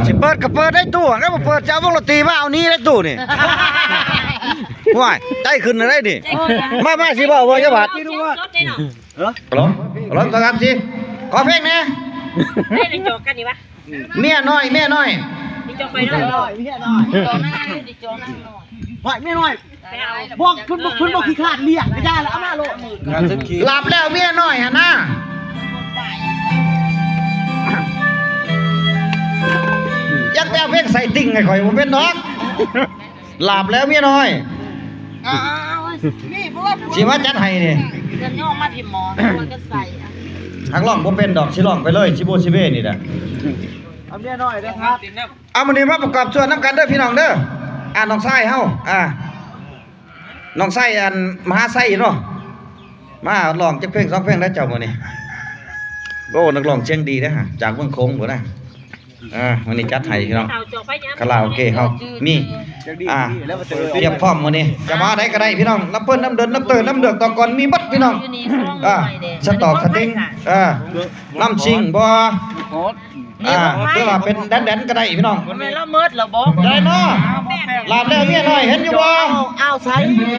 ຊິເປີດກໍເປີດໄດ້ຕູ້ ຄັນບໍ່ເປີດຈະເອົາວົງດົນຕີມາເອົາໜີໄດ້ຕູ້ນີ້. ຫ້ວຍ ໃຈຂຶ້ນໄດ້ນີ້. ມາ ມາ ຊິເວົ້າ ເວົ້າຈັກບາດ. ລອງ ລອງ ສອງ ສາມ ສີ່ ຂໍເພງແດ່. ເມຍນ້ອຍ ເມຍນ້ອຍ ໄດ້ຈອງໄປເນາະ ເມຍນ້ອຍ ໄດ້ຈອງນາງນ້ອຍ ໄດ້ຈອງນາງນ້ອຍ ຫ້ວຍ ເມຍນ້ອຍ ບໍ່ ເພິ່ນບໍ່ ເພິ່ນບໍ່ຂີ້ຄ້ານລ້ຽງ ກະຢ່າລະ ເອົາມາໂລດ. ຫຼາບແລ້ວເມຍນ້ອຍຫັ້ນນາ. ຢາກໄປເອົາເພງໃສ່ຕິ່ງໃຫ້ຂ້ອຍບໍ່ເປັນດອກ. ຫຼາບແລ້ວເມຍນ້ອຍ. ອ້າວ ນີ້ບໍ່ວ່າ ຊິມາຈັດໃຫ້ນີ້ ເດີນຍອມມາທີ່ໝໍ ມັນກໍໃສ່ ຫາກຮ້ອງບໍ່ເປັນດອກ ຊິຮ້ອງໄປເລີຍ ຊິໂບຊິເວນີ້ແຫຼະ. ເອົາເມຍນ້ອຍເດີຄັບ. ເອົາ ມື້ນີ້ມາປະກອບສ່ວນນຳກັນເດີພີ່ນ້ອງເດີ. ອ່າ ນ້ອງຊາຍເຮົາ ອ່າ ນ້ອງຊາຍ ອັນ ມະຫາໄຊເນາະ ມາຮ້ອງຈັກເພງສອງເພງໄດ້ເຈົ້າມື້ນີ້. ໂອ້ ນັກຮ້ອງສຽງດີເດ້ ຈາກເມືອງໂຂງພຸ້ນນະ. ອ່າ ມື້ນີ້ຈັດໃຫ້ພີ່ນ້ອງ ຄາຣາໂອເກະເຮົາມີ ອ່າ ຕຽມພ້ອມມື້ນີ້ ຈະມາໃດກໍໄດ້ພີ່ນ້ອງ ລຳເພີນ ລຳດົນ ລຳເຕີນ ລຳເດືອກ ຕອກກອນ ມີເບິດພີ່ນ້ອງ. ອ່າ ສະຕອກ ສະຕິງ ອ່າ ລຳຊິງບໍ່ ອ່າ ຫຼືວ່າເປັນແດນໆກໍໄດ້ພີ່ນ້ອງ. ບໍ່ແມ່ນລະເມີດລະບໍ່ ໄດ້ເນາະ. ຫຼາບແລ້ວເມຍນ້ອຍ ເຫັນຢູ່ບໍ່? ອ້າວ ໃສ